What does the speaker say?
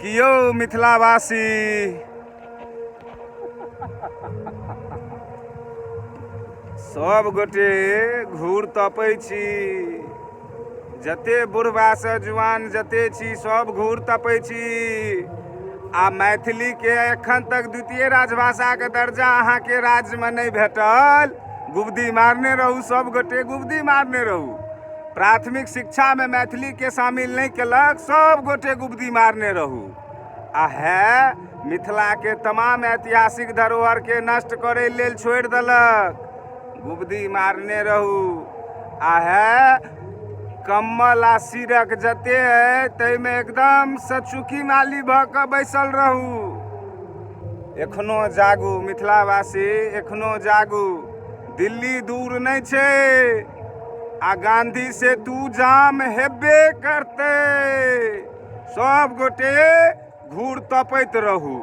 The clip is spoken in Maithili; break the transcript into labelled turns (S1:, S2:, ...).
S1: कि यौ मिथिलावासी, सब गोटे घूर तपै छी, जते बुढ़बासँ जुआन जते छी सब घूर तपै छी, आ मैथिलीके एखन तक द्वितीय राजभाषाके दर्जा अहाँके राज्यमे नहि भेटल। गुबदी मारने रहू, सब गोटे गुबदी मारने रहू। प्राथमिक शिक्षामे मैथिलीके शामिल नहि केलक, सब गोटे गुबदी मारने रहू। आ है मिथिलाके तमाम ऐतिहासिक धरोहरके नष्ट करै लेल छोड़ि देलक, गुबदी मारने रहू। आ है कम्बल आ सिरक जते अइ ताहिमे एकदमसँ चुकी माली भऽ कऽ बैसल रहू। एखनो जागू मिथिलावासी, एखनो जागू, दिल्ली दूर नहि छै आ गांधी सेतु जाम हेबे करतै। सब गोटे घूर तपैत रहू।